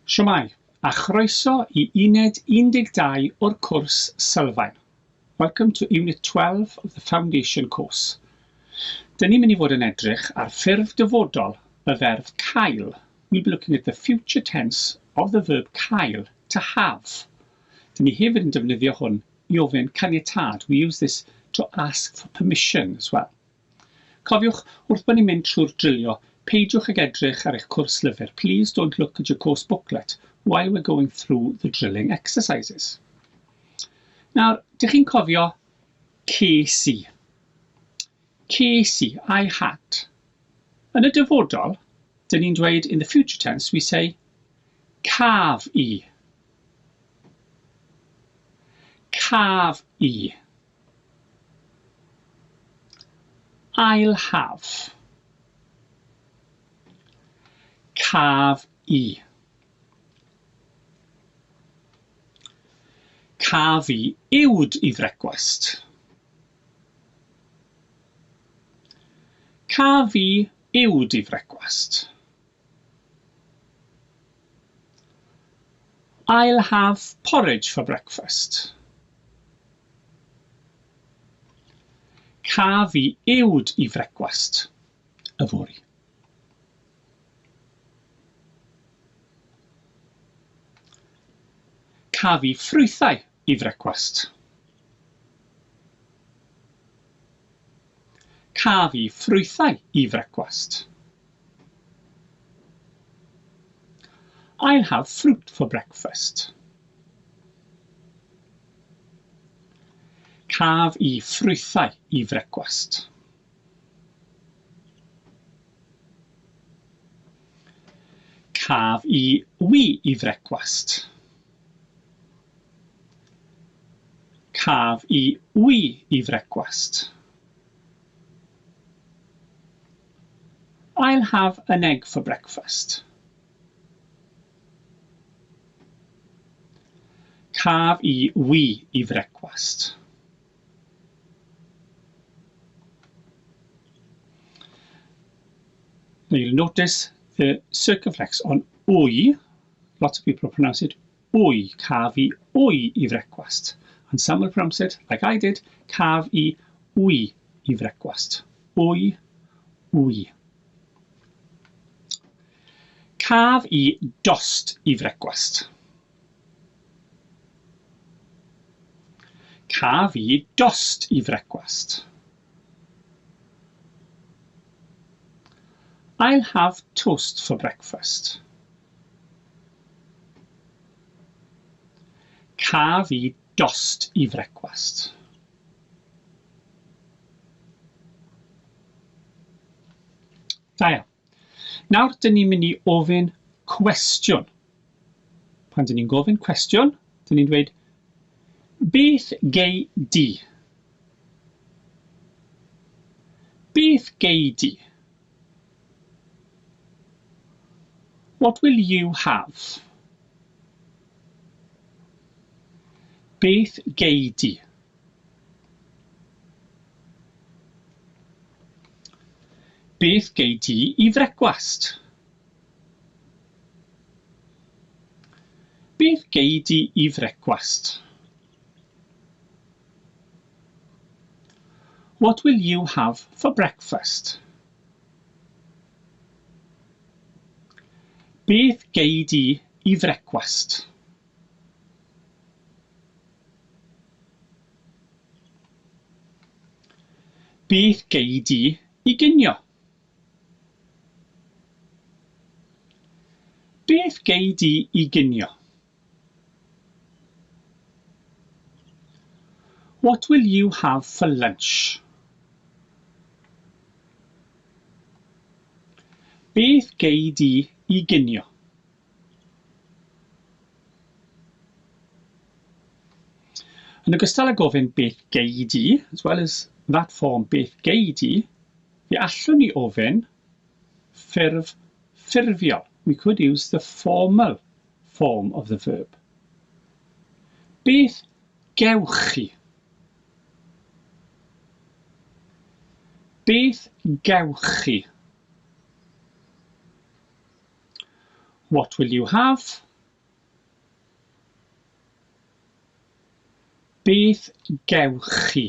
Shwmae, a chroeso i Uned 12 o'r cwrs Sylfaen. Welcome to Unit 12 of the Foundation Course. Dyn ni'n mynd i fod yn edrych ar ffurf dyfodol y ferf cael. We'll be looking at the future tense of the verb cael, to have. Dyn ni hefyd yn defnyddio hwn i ofyn caniatâd. We use this to ask for permission as well. Cofiwch, wrth bod ni'n mynd trwy'r drilio, peidiwch ag edrych ar eich cwrs lyfr, please don't look at your course booklet while we're going through the drilling exercises. Nawr, dych chi'n cofio ces i? Ces i, I had. Yn y dyfodol, dyn ni'n dweud in the future tense, we say caf i. Caf i. I'll have. Caf i. Caf i uwd i frecwast. Caf i uwd i frecwast. I'll have porridge for breakfast. Caf i uwd i frecwast yfory. Caf i ffrwythau i frecwast. Caf i ffrwythau i frecwast. I'll have fruit for breakfast. Caf i ffrwythau i frecwast. Caf i wy i frecwast. Caf i wy i frecwast. I'll have an egg for breakfast. Caf i wy i frecwast. Now you'll notice the circumflex on wy. Lots of people pronounce it wy. Caf i wy i frecwast. And some will pronounce it, like I did, caf i wy i frecwast. Wy, wy. Caf i dost i frecwast. Caf i dost i frecwast. I'll have toast for breakfast. Caf i dost i frecwast. Da iawn. Nawr, dyn ni'n mynd i ofyn cwestiwn. Pan dyn ni'n gofyn cwestiwn, dyn ni'n dweud, beth gei di? Beth gei di? What will you have? Beth gei di? Beth gei di i frecwast? Beth gei di i frecwast? What will you have for breakfast? Beth gei di i frecwast? Beth gei di i ginio? Beth gei di i ginio? What will you have for lunch? Beth gei di i ginio? Yn ogystal â gofyn beth gei di, as well as that form beth gei di, fe allwn ni ofyn ffurf ffurfiol. We could use the formal form of the verb. Beth gewch chi? Beth gewch chi? What will you have? Beth gewch chi?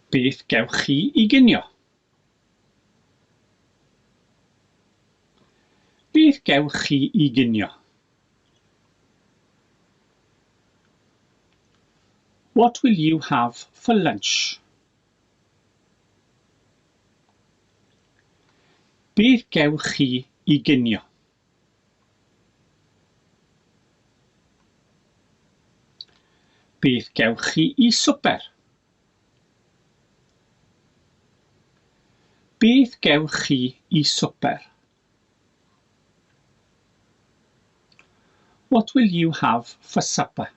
Beth gewch chi i ginio? Beth gewch chi i ginio? What will you have for lunch? Beth gewch chi i ginio? Beth gewch chi i swper? Beth gewch chi i swper? What will you have for supper?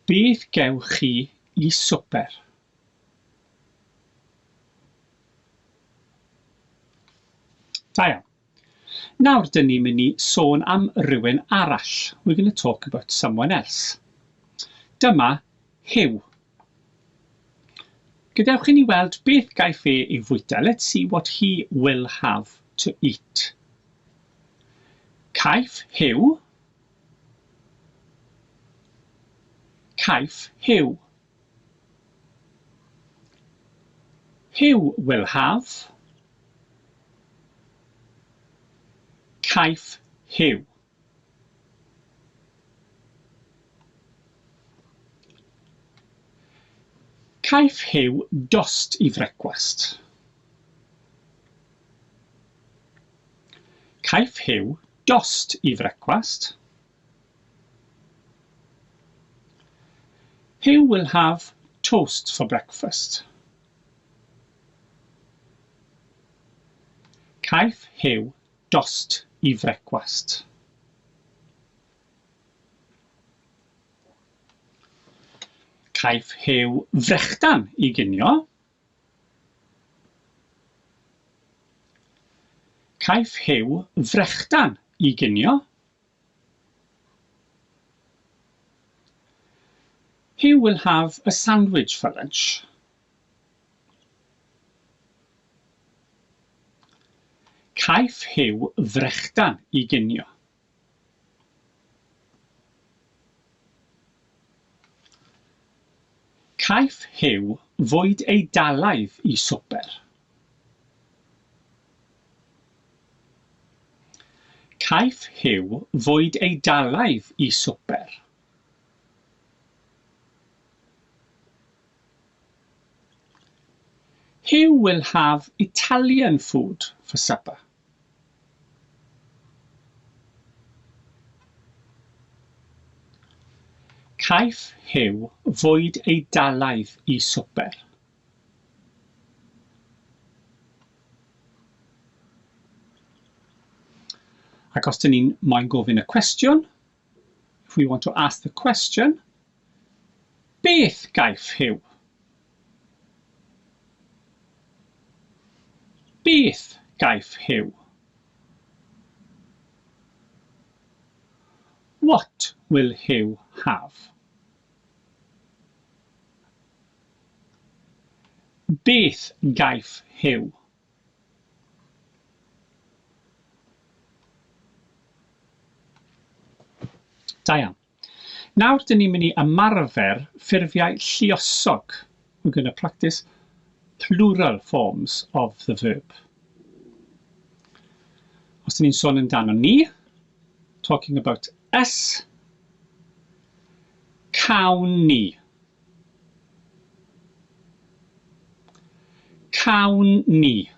Beth gewch chi i swper? Da iawn. Nawr dyn ni'n mynd i sôn am rywun arall. We're going to talk about someone else. Dyma Huw. Gadewch i ni weld beth gaiff e i'w fwyta. Let's see what he will have to eat. Caiff Huw. Caiff Huw. Huw will have. Caiff Huw. Caiff Huw dost i frecwast. Caiff Huw dost i frecwast. Huw will have toast for breakfast. Caiff Huw dost i frecwast. Caiff Huw frechdan i ginio. Caiff Huw frechdan i ginio. Huw will have a sandwich for lunch. Caiff Huw frechdan i ginio. Caiff Huw fwyd Eidalaidd i swper. Caiff Huw fwyd Eidalaidd i swper. Huw will have Italian food for supper. Caiff Huw fwyd Eidalaidd i swper. Ac os dyn ni'n moyn gofyn y cwestiwn, if we want to ask the question, beth gaiff Huw? Beth gaiff Huw? What will Huw have? Beth gaiff Huw? Da iawn. Nawr dyn ni'n mynd i ymarfer ffurfiau lluosog. We're going to practice plural forms of the verb. Os dyn ni'n sôn amdano ni, talking about us, cawn ni. Cawn ni.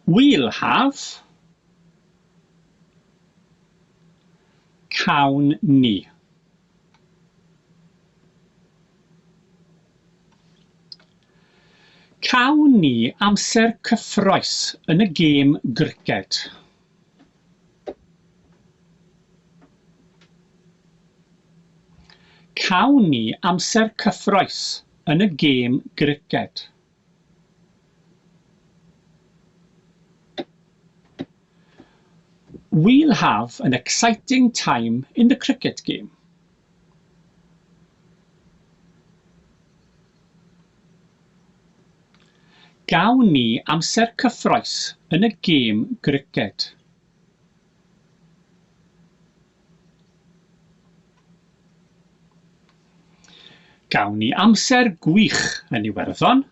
We'll have. Cawn ni. Cawn ni amser cyffrous yn y gêm griced. Cawn ni amser cyffrous yn y gêm griced. We'll have an exciting time in the cricket game. Gawn ni amser cyffrous yn y gêm griced. Gawn ni amser gwych yn Iwerddon.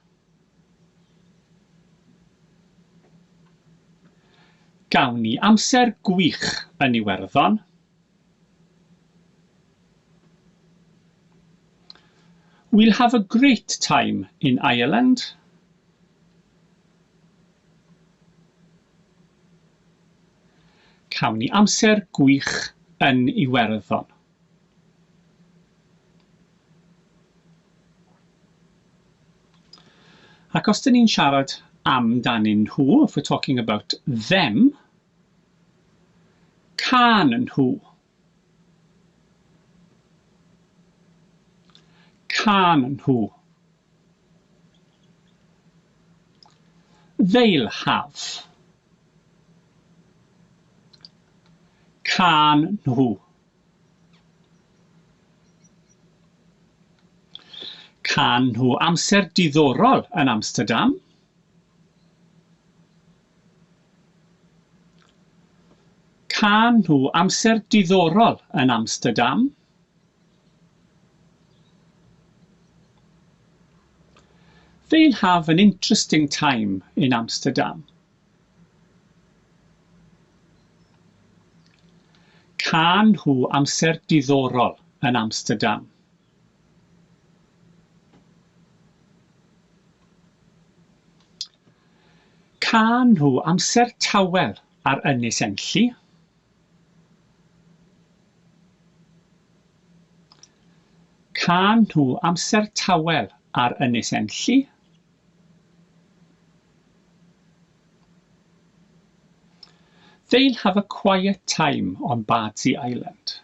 Gawn ni amser gwych yn Iwerddon. We'll have a great time in Ireland. Cawn ni amser gwych yn Iwerddon. Ac os dyn ni'n siarad amdanyn nhw, if we're talking about them, Cân nhw. Cân nhw. They'll have. Cân nhw. Cân nhw amser diddorol yn Amsterdam. Cân nhw amser diddorol yn Amsterdam. They'll have an interesting time in Amsterdam. Cân nhw amser diddorol yn Amsterdam. Cân nhw amser tawel ar Ynys Enlli. Cân nhw amser tawel ar Ynys Enlli. They'll have a quiet time on Bardsey Island.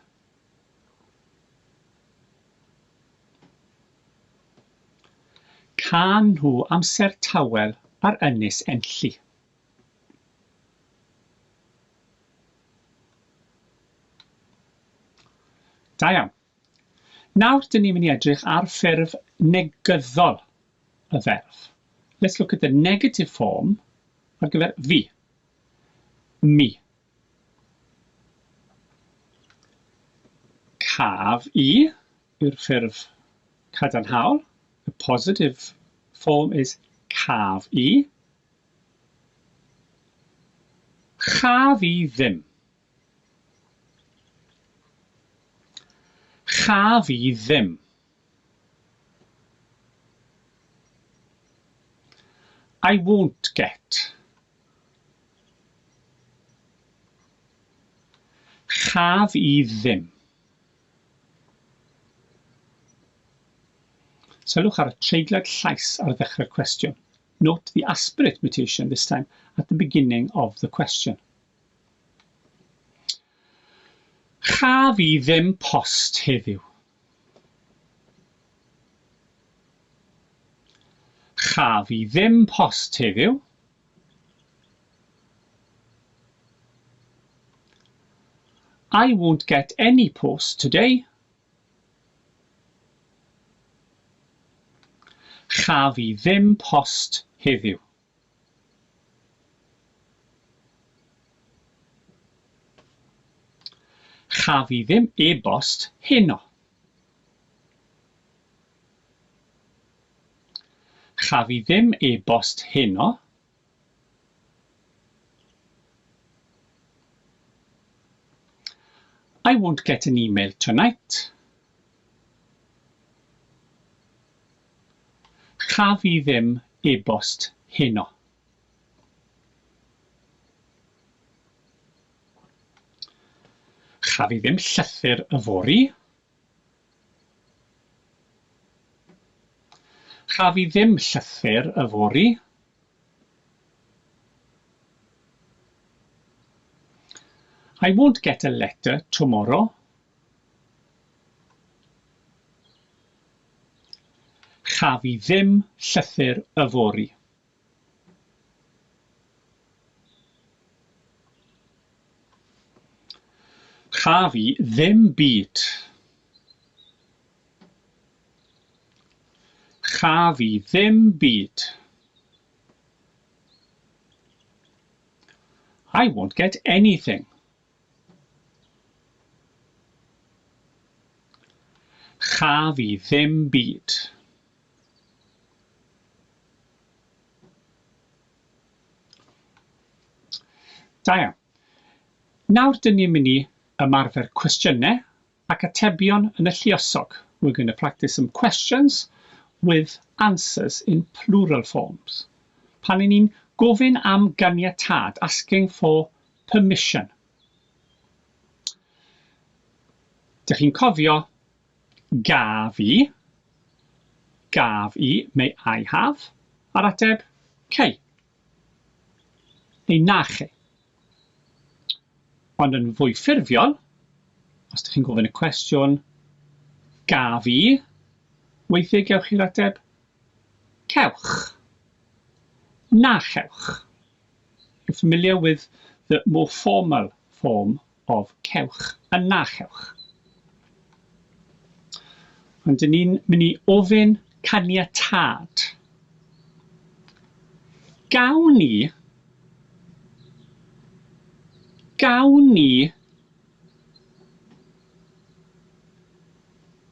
Cân nhw amser tawel ar Ynys Enlli. Da iawn. Nawr dyn ni'n mynd i edrych ar ffurf negyddol y ferf. Let's look at the negative form ar gyfer fi. Me. Caf i yw'r ffurf cadarnhaol. The positive form is caf i. Chaf i ddim. Chaf i ddim. I won't get. Chaf i ddim. Sylwch ar y treiglad llais ar ddechrau'r cwestiwn. Note the aspirate mutation this time at the beginning of the question. Chaf i ddim post heddiw. Chaf i ddim post heddiw. I won't get any post today. Chaf i ddim post heddiw. Chaf i ddim e-bost heno. Chaf i ddim e-bost heno. I won't get an email tonight. Chaf i ddim e-bost heno. Chaf i ddim llythyr yfory. Chaf i ddim llythyr yfory. I won't get a letter tomorrow. Chaf i ddim llythyr yfory. Chaf i ddim byd. Chaf i ddim byd. I won't get anything. Chaf i ddim byd. Da iawn. Nawr dyn ni'n mynd i ymarfer cwestiynau ac atebion yn y lluosog. We're going to practice some questions with answers in plural forms. Pan y'n ni'n gofyn am ganiatâd, asking for permission. Dych chi'n cofio gaf i, gaf i, may I have, a'r ateb, cei. Neu na chei. Ond yn fwy ffurfiol, os ydych chi'n gofyn y cwestiwn, gaf i, weithiau gewch chi'r ateb, cewch, na chewch. You're familiar with the more formal form of cewch a na chewch. Ond dyn ni'n mynd i ofyn caniatâd. Gawn ni Gawn ni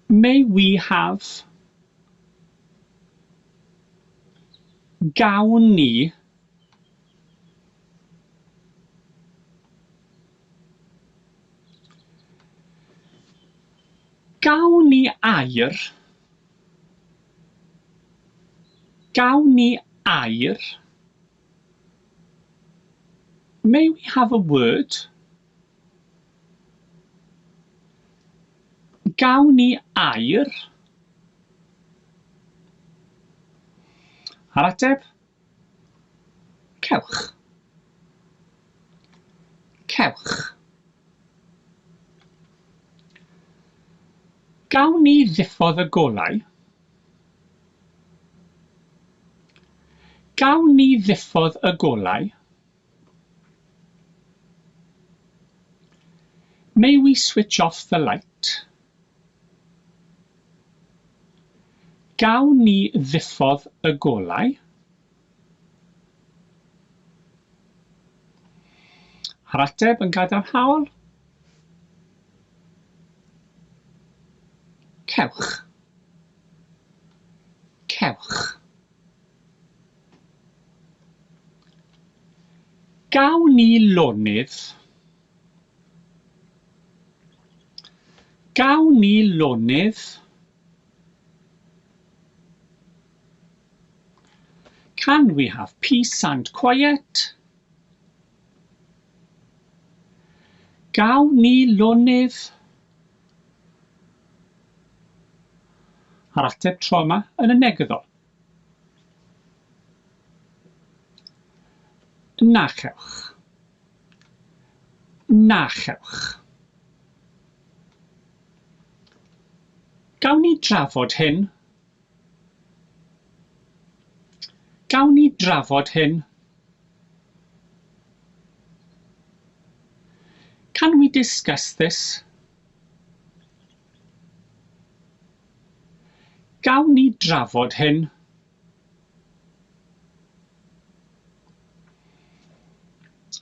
May we have Gawn ni Gawn ni air? Gawn ni air? May we have a word? Gawn ni air? A'r ateb? Cewch. Cewch. Gawn ni ddiffodd y golau? Gawn ni ddiffodd y golau? May we switch off the light? Gawn ni ddiffodd y golau? A'r ateb yn gadarnhaol? Cewch. Cewch. Gawn ni lonydd? Gawn ni lonydd? Can we have peace and quiet? Gawn ni lonydd? A'r ateb tro yma yn y negyddol. Na chewch. Na chewch. Gawn ni drafod hyn? Gawn ni drafod hyn? Can we discuss this? Gawn ni drafod hyn?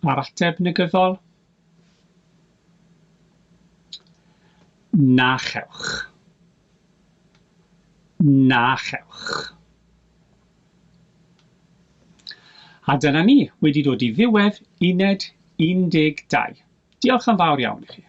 A'r ateb negyddol? Na chewch. Na chewch. A dyna ni, wedi dod i ddiwedd uned 12. Diolch yn fawr iawn i chi.